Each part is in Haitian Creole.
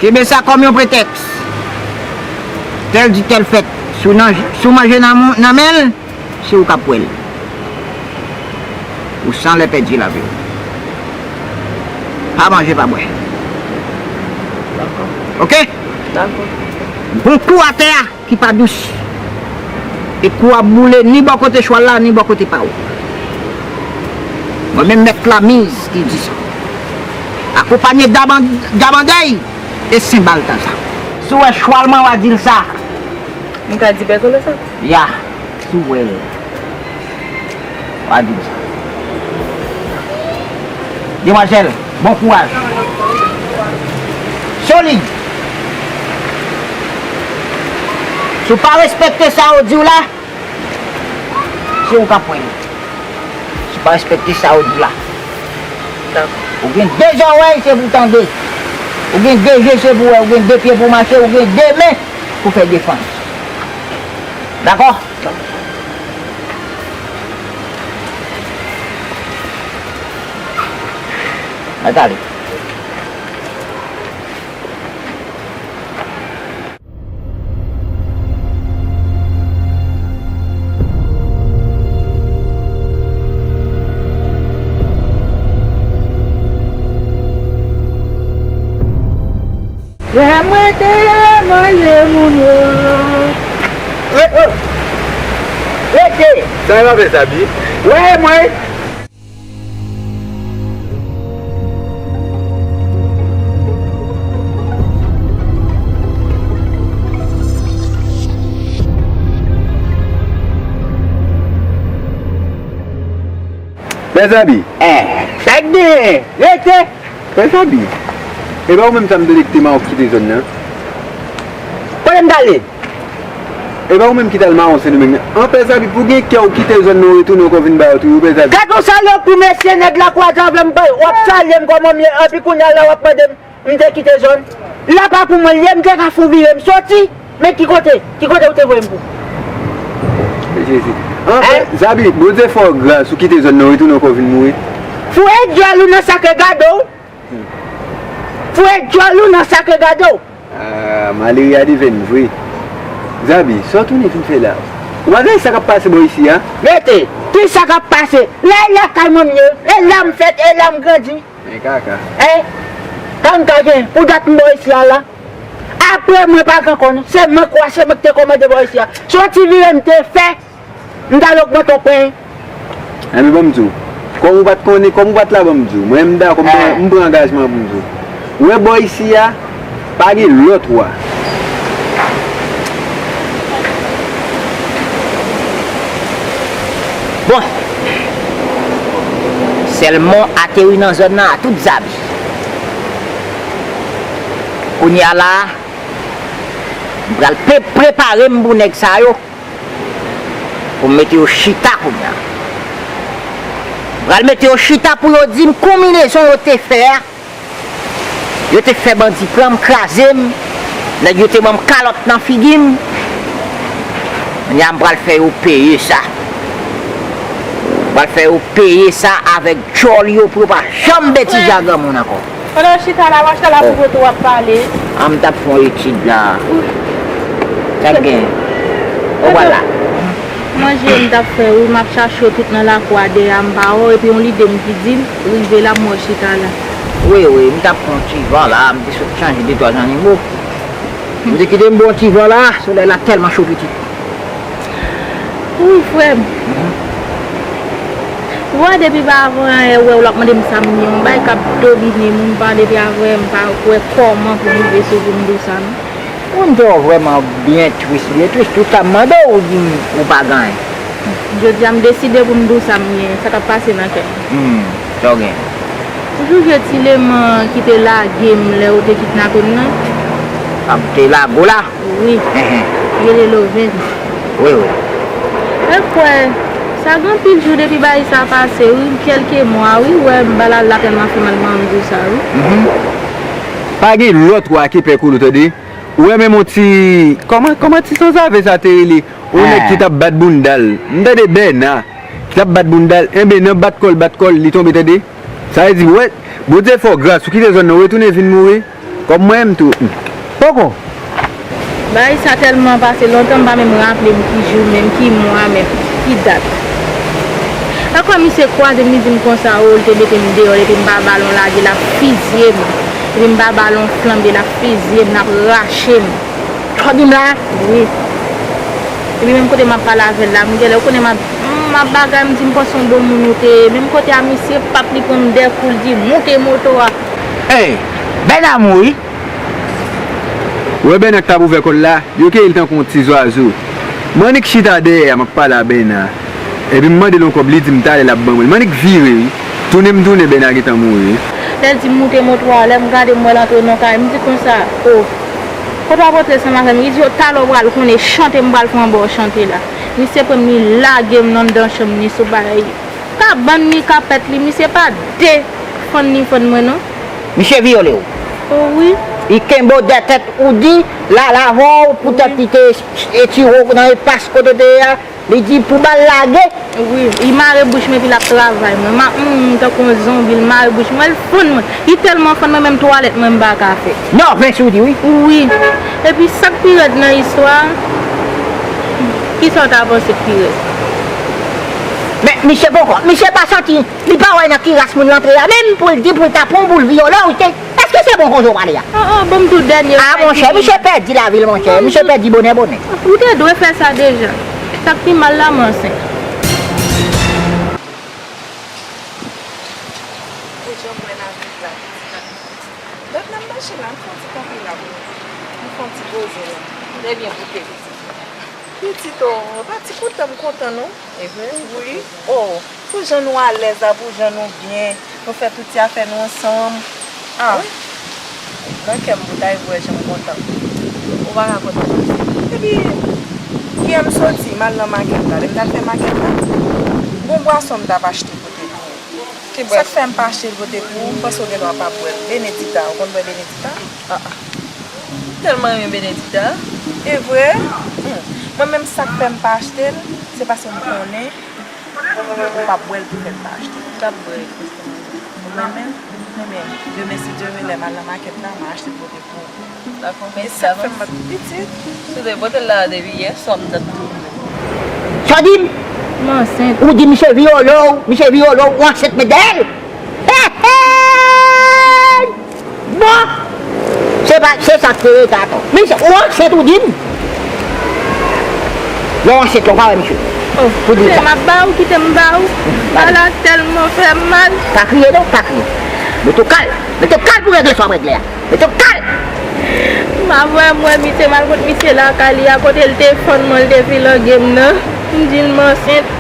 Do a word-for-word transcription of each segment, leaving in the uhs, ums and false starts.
Kenbe sa kòm yon pretèks. Tèl di tèl fèt. Si w nan, si w manje nan, nan men l, se ou k ap wè l. Ou san lè pèdi lavi w. Pa manje, pa bwè. Oke? Bon kou atè a ki pa dous. E kou ap boule ni bò kote chwal la, ni bò kote pa w. Mwen menm mèt lamiz ki di sa. Akonpanye daban-, dabandèy e senbal taza. Si w wè chwal mwen, w a di l sa. M ka di pè Kolo sa? Ya, si w wè l. W a di m sa. Demwazèl, bon kouraj. Solid. Si w pa respekte sa yo di w la, se ou k ap pran li. Si w pa respekte sa yo di w la. Ou gen de zòrèy, se pou w tande. Ou gen de je, se pou w wè. Ou gen de pye pou w mache. Ou gen de men pou w fè defans. Dakò? Mèt ale. Lè mwen te manje moun yo. Rete! Sa yo ap fè sa byen? Wè mwen! Mezanmi. Eh, sa k genyen? Rete! Pè Zabi, e pa ou menm sa m tande ki te mawon ki kite zòn nan? Kote m t ale? E pa ou menm ki t al mawon Sendomeng nan? An, Pè Zabi, pou gen kè ou kite zòn nan, ou retounen ankò vin ba yo tou, wi, Pè Zabi. Gad yon salopri, mesye, nèg lakwa travay m bay, w ap salye m kòman m ye, anpi kounye a la w ap mande m, m te kite zòn. La pa pou mwen l ye, m te ka fou vire m soti. Men ki kote? Ki kote ou te voye m pou? Jezi. An, Pè Zabi, Bondye fè w gras, ou kite zòn nan, ou retounen ankò vin mouri. Foure dyòl ou nan sakre gado w. Foure dyòl ou nan sakre gado w. Ah, malere a devenn vre. Zabi, sa w tounen vin fè la? Ou pa gade sa k ap pase bò isi a? Rete! Ki sa k ap pase? La e lakay mwen m ye, e la m fèt, e la m grandi. Men kaka. Eh, kaka gen, pou dat m bò isi a la. Apre mwen pa gen ankò non. Se mwen k wa, se mwen k te kòmande bò isi a. Se yon ti vire m te fè, m t al ogmante yon pwen. Enben, ban m di w. Kòm ou pa t konnen, kòm ou pa t la, ban m di w. Mwen, m dakò, m pran, m pran angajman pou m di w. Ou wè bò isi a, pa gen lòt wa. Bon. Sèlman ateri nan zòn nan a tout zabi. Kounye a la, m pral pre-, prepare m pou nèg sa yo. Pou m mete yo chita kounye a. M pral mete yo chita pou yo di m konbinezon yo te fè a. Yo te fè bandi pran m, kraze m. Nèg yo te ban m kalòt nan figi m. Kounye a m pral fè yo peye sa. M pral fè yo peye sa avèk djòl yo pou yo pa janm betize a granmoun ankò. Pandan w chita la, w a chita la pou kote w ap pale. A, m t ap fè yon etid la. Sa k gen? Ou pral la? Manje m t ap fè, wi, m ap chache w tout nan lakou a dèyè a, m pa wè w, epi yon lide m ki di m, rive la, m wè w chita la. Wi, wi, m t ap pran ti van la, m te sot chanje de twa zannimo. M te kite m pran ti van la, solèy la tèlman cho pitit. Wi, frè m. Ou wè depi pa avan yè, ou wè w ap mande m sa m ye, yon bagay k ap domine m, m pa depi avan yè, m pa wè kòman pou m rive sou pou m di w sa non. Ou m te wè w vrèman byen tris, byen tris. Tout sa m mande w, ou di m ou pa gen anyen. Jodi a, m deside pou m di w sa m gen, sa k ap pase nan kè m. Hmm, sa w gen? Ou sonje ti leman ki te lage m lè yo te kidnape m nan? Sa m te lage w la? Wi. Enhen. Rele Loven. Wi, wi. E kwè, sa gen anpil jou depi bagay sa pase, wi, kèlke mwa, wi, wè, m ba l al la tèlman fè mal, mwen menm di w sa, wi. Mhm. Pa gen lòt wa ke pè Kolo, tande. Ou wè menm yon ti, kòman, kòman ti sanzave sa te rele? Yon nèg ki t ap bat bounda l. M tande Bèna ki t ap bat bounda l. Enben, nan bat kò l, bat kò l, li tonbe, tande. Sa vle di, wè, Bondye fè w gras, ou kite zòn nan, ou retounen vin mouri. Kòm mwen menm tou. Poko. Bagay sa tèlman pase lontan, m pa menm raple m ki jou, menm ki mwa, menm ki dat. Yon fwa misye kwaze m, li di m konsa, o, li te mete m deyò, depi m pa ba l yon lage, l ap fizye m. Depi m pa ba l yon flanbe, l ap fizye m, l ap rache m. Sa w di m la? Wi. Epi menm kote m ap pale avè l la, m genlè, ou konnen m ap, m ap bagay, m di m panse yon bon moun ou te ye. Menm kote a misye p ap li pran m de kou, l di moute moto a. Hey, Bèna mouri. Ou wè Bèna k t ap ouvè kò l la, yo keyi l tankou yon ti zwazo. M annik chita dèyè a, m ap pale a Bèna. Epi m mande l yon kòb, li di m talè l ap ban mwen l. M annik vire, wi. Tounen m tounen, Bèna gentan mouri, wi. Lè l di m moute moto a, lè m gade m wè l antre nan kay, m di konsa, o, kote w ap antre ansanm avè m? Li di, o, talè w pral konnen chante m pral fè anba w chante la. Misye pran m, li lage m anndan chanm ni sou bagay. Kabann ni kapèt li, misye pa defann ni fann mwen non. Misye vyole w. O wi. Li kenbe w dèyè tèt ou di, l al avè w poutèt li te etire w nan espas kote w te ye a, li di pou bal lage. Wi, li mare bouch mwen epi l ap travay mwen. M ap mouri tankou yon zonbi, li mare bouch mwen, li fann mwen. Li tèlman fann mwen, menm twalèt mwen m pa ka fè. Nèven si w di wi. Wi. Epi sa k pi rèd nan istwa a, kisa w ta panse k pi rèd? Men misye poko, misye pa santi, li pa wè nan ki ras moun l antre a, menm pou l di pou l ta pran w pou l vyole w, wi, te, èske se bon koze w pale a? An, an, ban m di w dènye bagay ki pi mal. A, monchè, misye pèdi lavi l, monchè, misye pèdi bonè, bonè. Ou te dwe fè sa deja. Sa k pi mal la, m ansent. Ou jan m wè lavi la. Lòt nan m mache la, m fè yon ti kanpe la pou nou. M fè yon ti poze la. Trè byen pou te pitit. Pitit, o, pa ti kontan m kontan non. E vre? Wi. O, pou jan nou alèz la, pou jan nou byen, nou fè tout ti afè nou ansanm. A. Wi. Nan kè m, pou ta rive wè jan m kontan. Ou pa ka kontan pase. Epi, yè m soti, m al nan makèt la. Lè m t al fè makèt la, gon bwason m t ap achte pote pou ou. Ki bwè? Sa k fè m pa achte l pote pou ou, m panse w gendwa pa bwè l. Benedita, ou konn bwè Benedita? A, a. M tèlman renmen Benedita. E vre? Hmm. Mwen menm sa k fè m pa achte l, se paske m konnen ou p ap bwè l ki fè m pa achte l. M t ap bwè l. Ou renmen l? Renmen l. Demen, si Dye vle, lè m al nan makèt la, m a achte l pote pou ou. Dakò, mèsi davans. E sa k fè m ap pitit. Si w te pote l la depi yè swa, m t ap toujou. Sa w di m? M ansent. Ou di misye vyole w, misye vyole w, ou ansent met dèyè l? Hey, hey! Bon! Se pa, se sa k te rete atò. Misye, ou ansent ou di m? Lè w ansent la, ou pa wè misye. O, pou di sa. M ap ba ou, kite m ba ou. Bagay la tèlman fè m mal. Pa kriye non, pa kriye. Mete w kal. Mete w kal pou regle sa w ap regle a. Mete w kal! M ap wè m wè misye, m al kot misye lakay li a, kote l te fann mwen, l te filange m nan. M di l m ansent.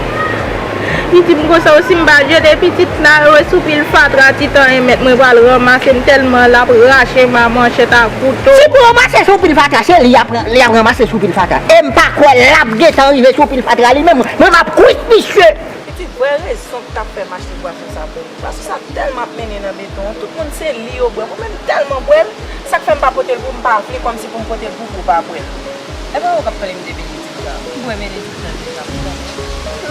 Li di m konsa, o, si m pa jete pitit la, o, sou pil fatra, ti tan enmèt, mwen pral ranmase m tèlman l ap rache m a manchèt a kouto. Si pou ranmase sou pil fatra, se li y ap, li ap ranmase sou pil fatra. E m pa kwè l ap gentan rive sou pil fatra li menm. Mwen m ap kwit misye! Pitit, vrè rezon k t ap fè m achte bwason sa pou ou. Bwason sa tèlman ap mennen nan beton an. Tout moun se li yo bwè. Mwen menm m tèlman bwè l. Sa k fè m pa pote l pou m pa vle kòmsi pou m pote l pou ou pa bwè l. E pa ou k ap pale m de Benedikta. M bwè Benedikta deja, m konn.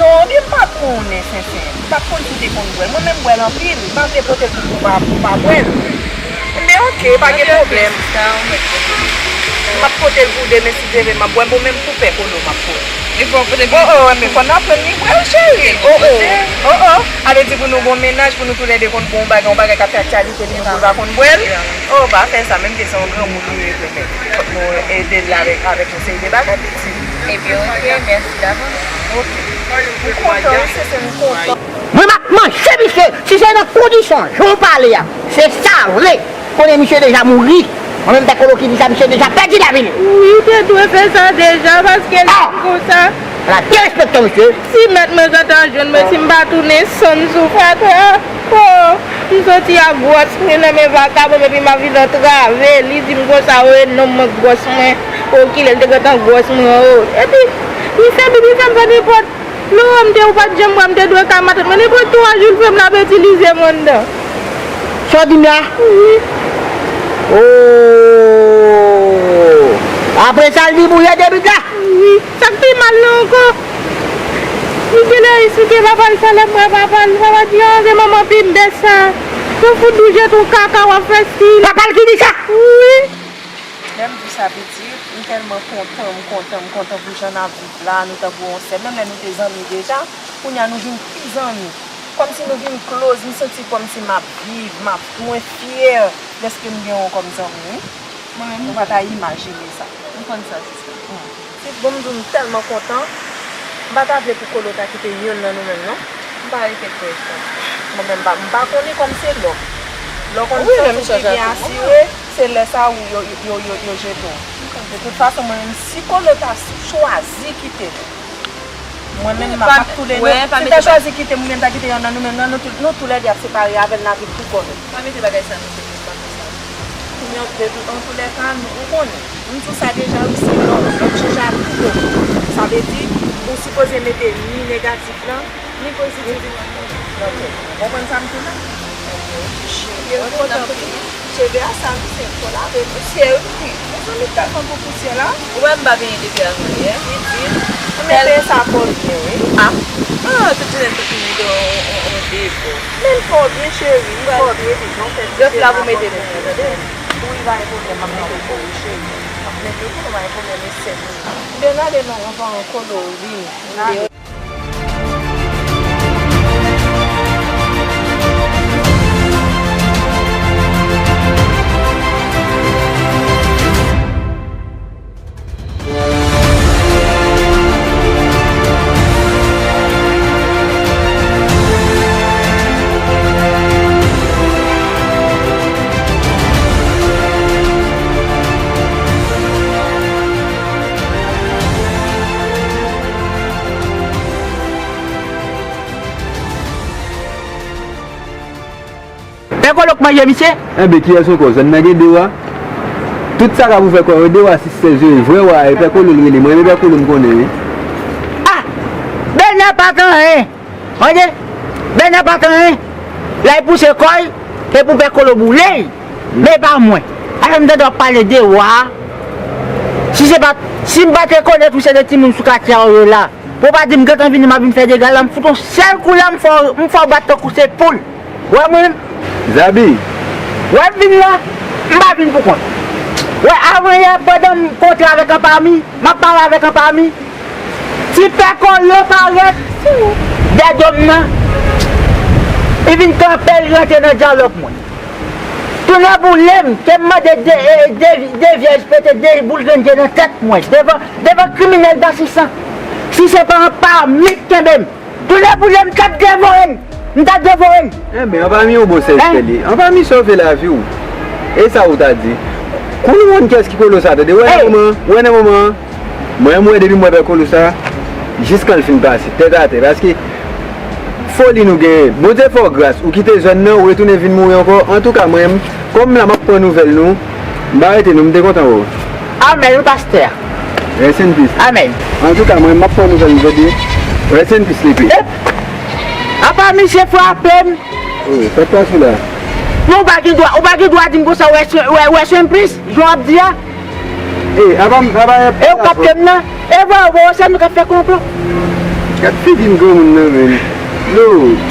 Non, ebyen m pa t konnen, Sensen. M pa t konn si w te konn bwè l. Mwen menm m bwè l anpil. M pa vle pote l pou ou pa, pou w pa bwè l. Ebyen, oke, pa gen pwoblèm. M ap pote l pou ou demen, si Dye vle, m ap bwè l, bon, menm pou pè kolo m ap pote. E fò w pote pou... O, o, men fò n aprann li bwè l, cheri. O, o. O, o. A vle di pou nou gon mennaj, pou nou toulède konn bwè yon bagay, yon bagay k ap fè aktyalite, li menm pou l pa konn bwè l. O, pa fè sa, menm ke se yon granmoun li ye, men fòk nou ede l avèk, avèk yon seri de bagay, pitit. Ebyen, oke, mèsi davans. Oke. M kontan, wi, Sensen, m kontan. Mwen m ap manje misye, si se nan kondisyon jan w pale a, se sa w vle. Konnen misye deja mouri. Mwen menm pè kolo ki di sa, misye deja pèdi lavi l. Wi, ou te dwe fè sa deja, paske l di konsa. Ala derespektan misye. Si mèt mwen gentan jwenn mwen, si m pa tounen sann sou fatra. O, m soti a gwòs mwen nan men vakabon, epi m ap vin antrave. Li di m konsa, o, e nonm mwen gwòs mwen. O, kilè l te gentan gwòs mwen, o. Epi, misye, epi misye m fè nenpòt. Lò m te ou pa t janm wè m te dwe ka matant mwen. Nenpòt twa jou l fè m l ap itilize m anndan. Sa w di m la? Wi. O! Apre sa l di bouye debit la? Wi. Sa k pi mal la ankò, li genlè esplike papa l sa lè m wè papa l. Papa di, an, se manman pi m bèt sa. Ou fout dou jete yon kaka w ap fè stil. Papa l ki di sa? Wi. Lè m di sa pitit, m tèlman kontan, m kontan, m kontan pou jan n ap viv la, nou tankou yon sèl. Menm lè nou te zanmi deja, kounye a nou vin pi zanmi. Kòmsi nou vin close, m santi kòmsi m ap viv, m ap, mwen fyè dèske m gen w kòm zanmi, wi. Mwen menm, ou pa ta imajine sa. M konn sa, sista. Se bon, m di w, m tèlman kontan. M pa ta vle pou Kolo ta kite yonn nan nou menm, non. M pa rete kwè sa. Mwen menm, m pa, m pa konnen kòm se lòk. Lè w konn wi, men m chanje ak ou. Asire, se lè sa a wi yo, yo, yo, yo jete w. De tout fason, mwen menm, si Kolo ta chwazi kite nou, mwen menm, m ap ak toulede. Si l ta chwazi kite m oubyen m ta kite yonn nan nou menm, nan nou tou, nou toulède ap separe avè l, n a viv pou kò nou. Pa mete bagay sa nan tèt ou, pa fè sa. Kounye a, de tout, antoulèka, nou, ou konnen. M di w sa deja, wi, se lòk. Lòk chanje ak tou. Sa vle di, ou sipoze mete ni negatif lan, ni pozitif lan nan tèt ou. Ou konprann sa m di w la? Cheve a sal, se fò lave pousyè, wi. Mezanmi, tèlman gwo pousyè la. Ou wè m pa benyen depi avan yè. Wi, di. Mete sa fò byen, wi. Ah, ah, tout jounen tout jounen de on, on, on defo. Men fò byen, cheri, fò byen, pi jan w fè ti bèf la pou mete pou mwen, tande. Wi, pa gen pwoblèm, m ap mete pou ou, cheri. M ap mete pou ou, pa gen pwoblèm, e sèl. Byen, ale non, anvan Kolo vini. Pè Kolo k manje misye? Enben, kiyès ankò? Zòn nan gen de wa. Tout sa k ap ouvè kò yo, de wa, sis sèz yo ye. Vrè wa a, e Pè Kolo l rele. Mwen, e Pè Kolo m konnen, wi. Ah! Bènè pa t anyen. Tande? Bènè pa t anyen. Lè l pouse kò l, se pou Pè Kolo boule l. Men pa mwen. Alò, m tande w ap pale de wa. Si se pa, si m pa te konnen tou se de timoun sou katye a w ye la, pou w pa di m gentan vini, m ap vin fè dega la, m fout yon sèl kou la, m fè w, m fè w bat tankou se poul. Wè mwen menm? Zabi. Wè m vin la, m pa vin pou kont. Wè, avan yè, pandan m kontre avèk Anpami, m ap pale avèk Anpami, ti Pè Kolo parèt dèyè do m nan. Li vin kanpe, li rantre nan dyalòg mwen. Tounen boule m, ke m mande de, e, de, de vyèj pete de boul grenn je nan tèt mwen, devan, devan kriminèl dasisan. Si se pa Anpami k kenbe m, tounen boule m, m t ap devore l. M t ap devore l. Enben, Anpami yon bon sèvis fè li. Anpami sove lavi w. E sa ou ta di? Kou nou konn kiyès ki Kolo sa, tande? Wè nan moman, wè nan moman an. Mwen, m wè depi m wè Pè Kolo sa, jiskan l fin pase, tèt atè. Paske foli nou genyen. Bondye fè w gras, ou kite zòn nan, ou retounen vin mouri ankò. Antouka, mwen, kòm la m ap pran nouvèl nou, m pa rete non, m te kontan wè w. Amèn, wi, pastè. Rest in peace. Amèn. Antouka, mwen, m ap pran nouvèl nou jodi. Rest in peace, Lipe. Apa misye frape m? Wi, sa k pase la? Men ou pa gen dwa, ou pa gen dwa di m konsa, rest, rest in peace, jan w ap di a. E, apa, apa, e ou kapte m nan? E vwa, ou wè se nou k ap fè konplo. Gad figi m granmoun nan, menm. Lord.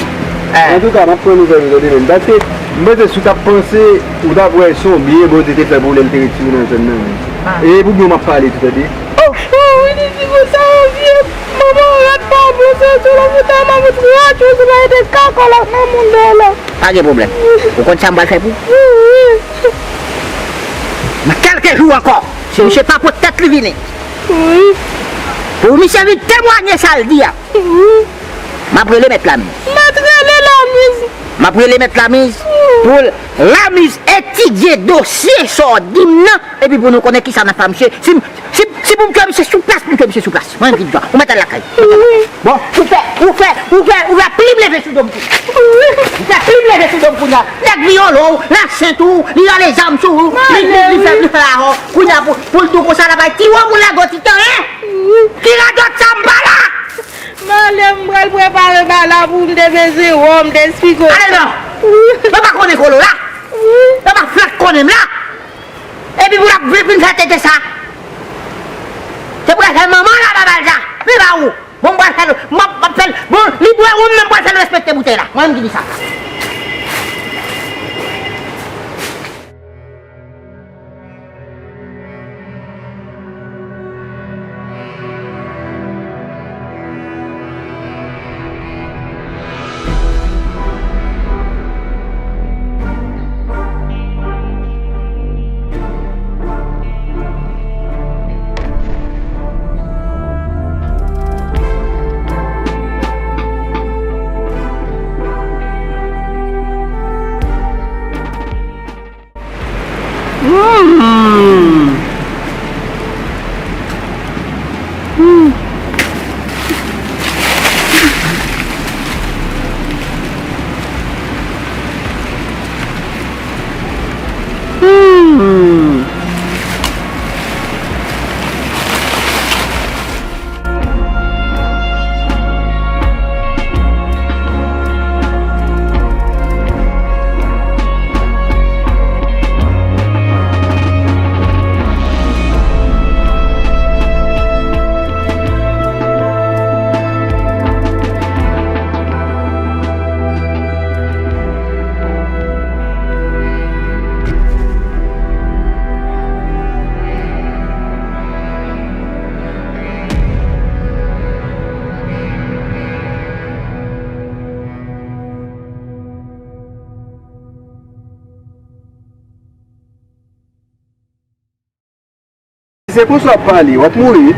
Antouka, m ap pran nouvèl ou tande, menm. Paske m panse si w t ap panse, ou t ap wè se yon byen Bondye te fè pou ou lè l te retire w nan zòn nan, menm. E pou byen w m ap pale tou, tande. Oh! Oh, wi, li di konsa, oh, vye manman rat pa bon, se sou lòt mouton, manman rat, yo sou la, ede kakòlòt nan moun dèyè la. Pa gen pwoblèm. Ou konn sa m pral fè pou ou? Nan kèlke jou ankò, si misye pa pot tèt li vini, pou misye vin temwanye sa l di a, m ap rele mèt Lamiz. Mèt rele Lamiz. M ap rele mèt Lamiz pou l, Lamiz, etidye dosye sa w di m nan, epi pou nou konnen kisa n ap fè misye. Si m Si, si pou m tchwe misye sou plas, pou m tchwe misye sou plas. Mwen menm ki di w sa. Ou mèt al lakay. Bon, ou fè, ou fè, ou fè, ou fè plim leve sou do m kounye a. Ou fè plim leve sou do m kounye a. Nèg viyole w, l ansent ou, li rale zam sou ou, li, li, li fè, li fè la ho. Kounye a pou, pou l di w konsa l ap bay ti wòm ou lagòt itan, en? Ki radòt sa m pa la? Malè m pral prepare bal la pou m te peze wòm, te spiko. Ale non. Yo pa konnen Kolo la. Yo pa flank konnen m la. Epi pou l ap vin fè tete sa. Se pou l al fè manman l a babal sa. Men pa ou. Bon, m pral fè l, m ap, m ap fè l. Bon, li bwè wonm nan, m pral fè l respekte boutèy la. Mwen menm ki di sa. Se konsa w ap pale, w ap mouri wi.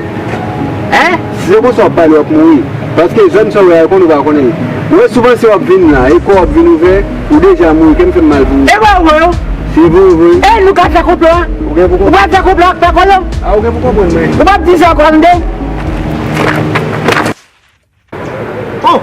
Hein? Si se konsa w ap pale, w ap mouri. Paske zòn sa w wè a, yo konnen ou pa konnen. Ou wè, si w panse w ap vin la, e kò w ap vin ouvè, ou deja mouri, kè m fè m mal pou ou. E vre, ou vre. Se vre, ou vre. E nou ka fè konplo a? Ou gen pou konplo. Ou pa fè konplo ak pè Kolo? A, ou gen pou konprann mwen. Ou p ap di sa ankò, tande? Oh!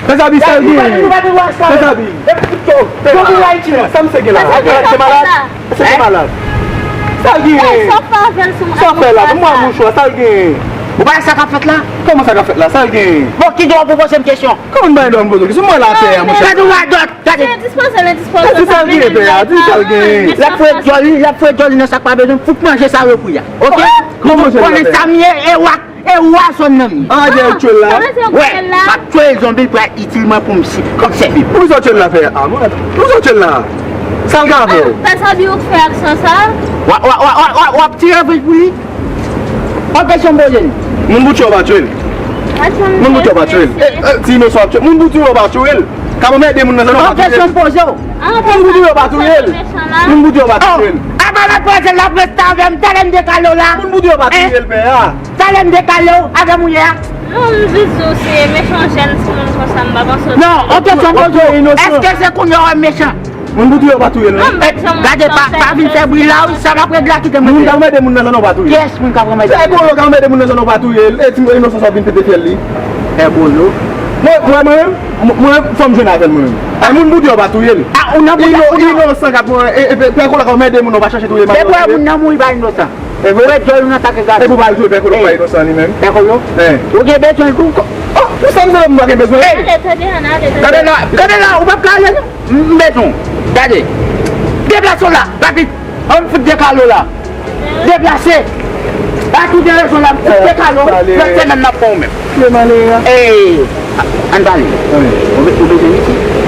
Fè sa, Bi, sa l gen? Fè sa, Bi. Sa m se gen la? Sa l gen malad? Sa l gen? Sa l gen? Sa l fè la? Ban mwen mouchwa, sa l gen? Ou pa wè sa k ap fèt la? Kòman sa k ap fèt la? Sa l gen? Bon, ki dwa w pou poze m kesyon? Kòman m pa gen dwa m poze w kesyon? Mwen la atè a, monchè. Gade w a dòt, gade. Endispoze l, endispoze l. Sa l gen, pè a? Di sa l gen. L ap foure djòl li, l ap foure djòl li nan sa k pa bezwen, fout manje sa yo pou y a. Oke? Kòman manje l la, pè a? Konnen sa m ye, e w a E wa zòn nan m ye. An, Adye, ou tchwe l la? Wè, m ap tchwe l, zonbi l pral itil mwen pou m si, kòm sèvi. Poukisa w tchwe l la, pè a? Poukisa w tchwe l la? Sa l ka fè w? Pè Sabi, ou k fè aksyon sa? W ap, w ap, w ap, w ap, w ap tire revanj pou li. Yon kesyon m poze nou. Moun pou tchwe w pa tchwe l. Moun pou tchwe w pa tchwe l. E, e, ti inosan w ap tchwe. Moun pou tchwe w pa tchwe l. K ap anmède moun nan zòn nan w pa touye l. Yon kesyon m poze w. Moun pou touye w pa touye l. Moun pou touye w pa touye l. Apa m ap poze l, l ap rete avè m, talè m dekale w la. Moun pou touye w pa touye l, pè a. Talè m dekale w, avè m ou ye a. Non, m jis di w se mechan jèn timoun konsa, m pa panse w. Non, yon kesyon m poze w. Èske se kounye a w mechan? Moun pou touye w pa touye l, non. Gade, pa, pa vin fè bri la, wi, sa m ap regle a, kite mwen. Moun k ap anmède moun nan zòn nan w pa touye l. Kiyès moun k ap anmède? Pè Kolo k ap anmède moun nan zòn nan w pa touye l. E ti inosan sa w vin pete fyèl li. Pè Kolo. Mwen, mwen, mwen menm, mwen, mwen, fò m jwenn avè l mwen menm. Ay, moun pou touye w pa touye l. A, ou nan bouda, ou nan inosan k ap, e, e, Pè Kolo k ap anmède moun nan w pa chache touye moun. Se pou moun nan mouri pa inosan. E vre? Wè djòl ou nan sa ke gade. E pou pa al touye Pè Kolo pa inosan li menm. Pè Kolo? Ou gen bezwen l tou? Oh, pou sa m sanble m pa gen bezwen l. Gade la, gade la, ou p ap ka ale non. M bezwen w. Gade. Deplase w la, rapid. An m fout dekale w la. Deplase. Pa tou de rezon la, m fout dekale w. Lòt semèn n ap pran w menm. Ee, ann pale. Ou be-, ou bezwen isit?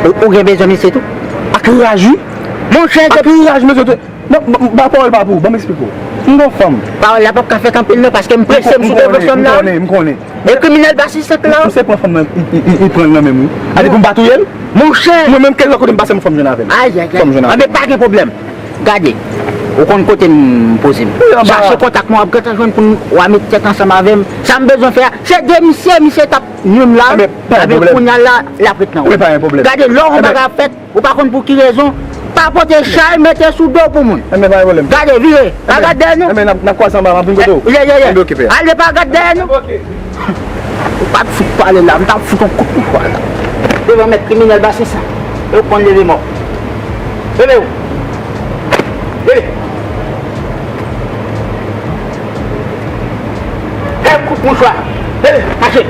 Ou, ou gen bezwen misye tou? Ak raj, wi. Monchè, ak raj, mesye, tou. Non, m, m, ba pawòl pa pou ou, ban m eksplike w. M gon fanm. Pawòl la p ap ka fèt anpil non, paske m prese, m sou devosyon m la. M konnen, m konnen. E kriminèl basis la. Ou se pran fanm nan, li, li, li, li pran l nan men m, wi. Ale pou m pa touye l? Monchè. Mwen menm, kèlkeswa kote m pase, m fò m jwenn avè l. Ayayay. Fò m jwenn avè l. Anben, pa gen pwoblèm. Gade, ou konn kote m poze m. Chache kontak mwen, w ap gentan jwenn pou n, w a met tèt ansanm avè m. Sa m bezwen fè a, se de misye, misye t ap nwi m la. Anben, pa gen pwoblèm. Kounye a la, l ap ret nan ou. Anben, pa gen pwoblèm. Gade, lè yon bagay ap fèt, ou pa konn pou ki rezon, pa pote chay, mete sou do pou moun. Anben, pa gen pwoblèm. Gade, vire, pa gad dèyè nou. Anben, n ap, n ap kwaze anba, m ap vin kote w. Ye, ye, ye. Anben, oke, pè. Ale, pa gad dèyè nou. Oke. Ou pa t fout pale la, m t ap fout yon kout mouchwa la. Devan mèt kriminèl basis sa. Yo konn leve mò. Leve w. Leve. Fè kout mouchwa. Leve, mache.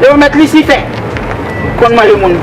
Devan mèt Lisifè. Konn manje moun.